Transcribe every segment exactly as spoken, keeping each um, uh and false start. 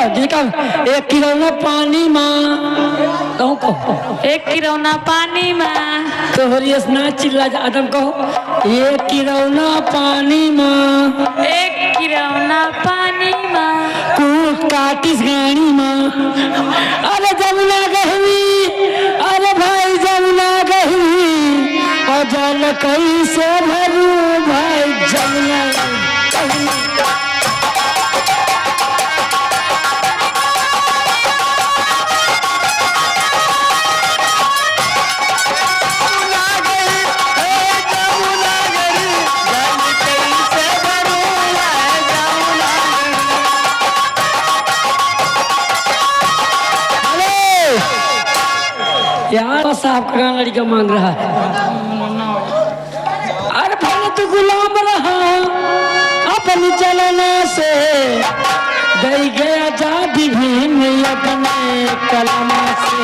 जी कहो, एक किरौना पानी मा। कहूँ, कहूँ। एक किरौना पानी मा। तोहरी अस ना चिल्ला जा, आदम कहो। एक किरौना पानी मा। एक किरौना पानी मा। कुछ काटिस गाड़ी मा। अरे जमुना गहरी, अरे भाई जमुना गहरी, और जल कैसे भरू भाई जमुना गहरी। अरे यार, बस आपका गाना लड़का मांग रहा है। अरे भले तू गुलाम रहा अपनी चलना से, दई गया आजादी भीम अपने कलम से।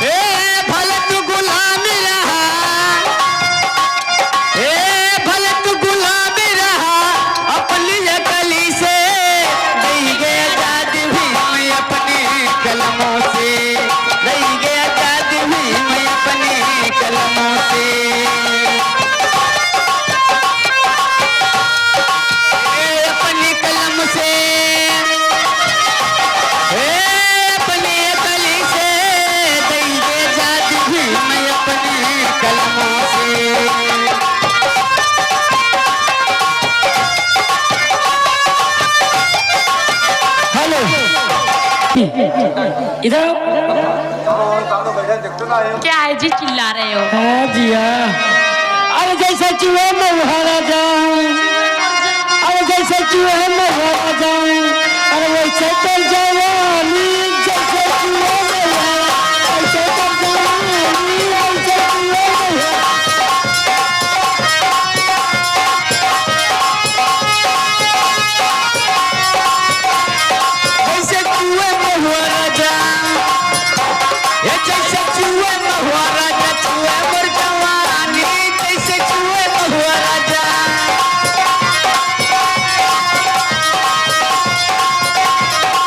ए, भले तू गुलाम रहा, ए, भले तू गुलाम रहा अपनी अकली से, दई गया आजादी भीम अपने कलमों से, दई गया आजादी भीम अपने कलमों से। ए, अपने कलम से, ए, अपने कली से, दई गया आजादी भीम अपने कलमों से। हेलो, इधर आओ। क्या है जी, चिल्ला रहे हो? हाँ जिया। अरे जैसे चूहे महुआ राजा, अरे जैसे चूहे महुआ राजा, अरे वैसे तोर जवानी, जैसे चूहे महुआ, वैसे तोर जवानी, वैसे चूहे महुआ। जैसे चूहे महुआ राजा, ए जैसे चूहे महुआ राजा, चूहे मोर जवानी, जैसे चूहे महुआ राजा।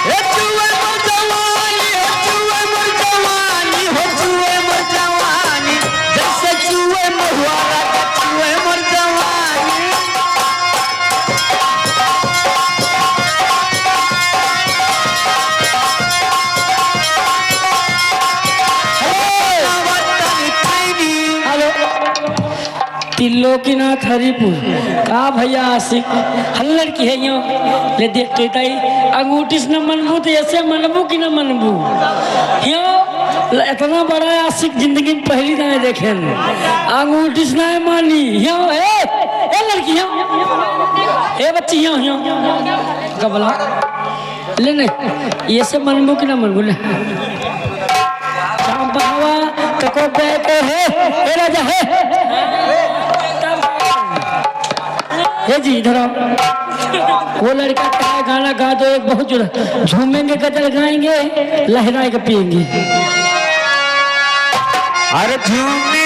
ए चूहे मोर जवानी, हो चूहे मोर जवानी, हो चूहे मोर जवानी, जैसे चूहे महुआ राजा, चूहे मोर जवानी। हेलो। त्रिलोकीनाथ हरिपुर। का भैया आशिक? हल्लड़ की है यो। ले देख तो ताई, अंगूठी से न मनबू तो ऐसे मनबू कि न मनबू? यो, ल-, इतना बड़ा आशिक जिंदगी में पहली दाएं देखे। अंगूठी से ना मानी। यो, ए, ए लड़की, यो। ए बच्ची, यो, यो। गबला। ले नहीं, ये से मनबू कि ना मनबू, ले। चांद बहावा, तको बे के है, ए राजा है। हे जी, इधर आओ। वो लड़का कहा, गाना गा दो एक बहुत जोर। झूमेंगे, गजल गाएंगे, लहराएंगे, पिएंगे। अरे झूमेंगे,